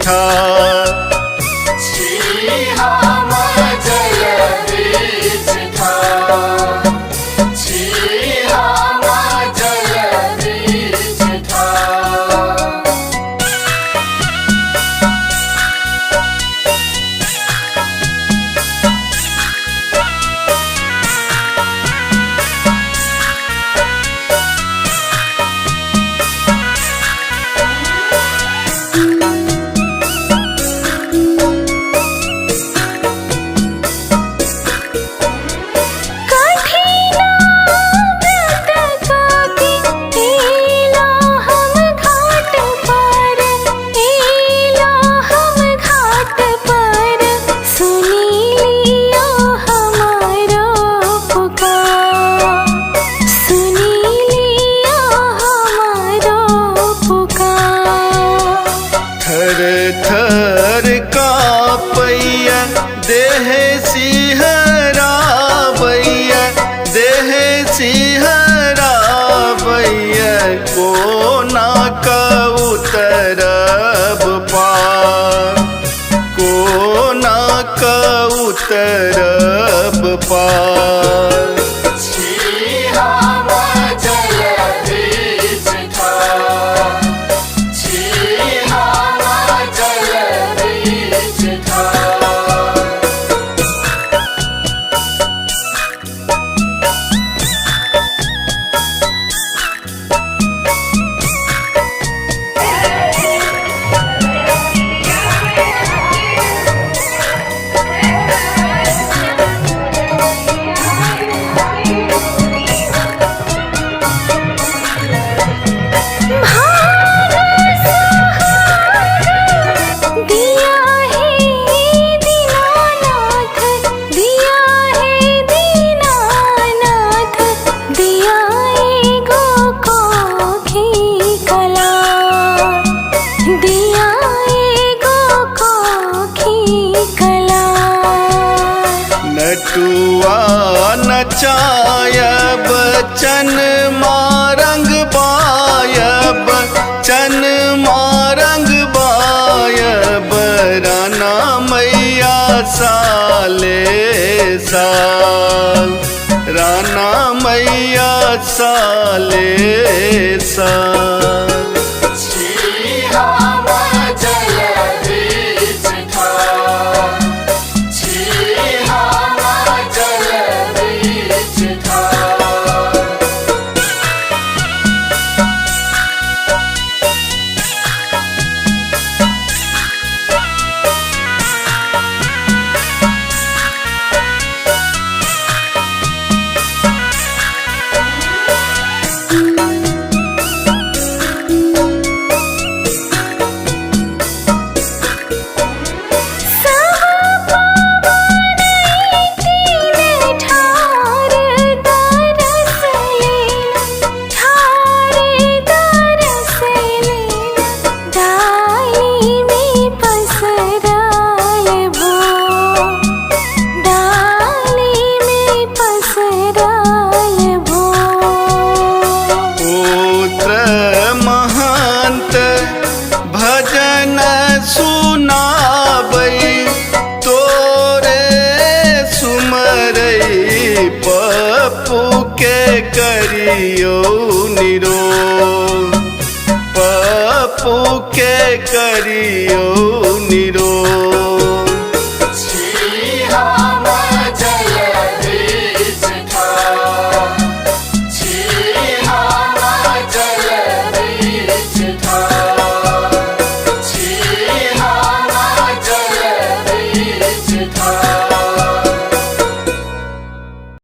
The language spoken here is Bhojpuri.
ठार। छी हम जल बीच ठार, छी हम जल बीच ठार। कठिना व्रत काके एला हम घाट पर, एला हम घाट पर, सुनी लिया हमारो पुकार, सुनी लिया हमारो पुकार। थर थर कापैया देह सिहरावैया, देह सिहरावैया, कोना क उतरब पार, कोना क उतरब पार। छी हम जल बीच ठार, छी हम जल बीच ठार। दिया है दीनानाथ, दिया है दीनानाथ, दिया एगो कोखी कला, दिया एगो कोखी कला। नटुआ नचायब चन मारंग बायब, चन मारंग बायब, राना मैया साले साल, राना मैया साले साल। छी हम जल बीच ठार, छी हम जल बीच ठार। सब पवन तीन ठार दरस लेना, ठार दरस लेना, डाली में पसराल भो, डाली में पसराल भो। पुत्र महंत भजन सुनाबै, तोरे सुमरै पप्पू के करियो निरो, पप्पू के करियो निरो।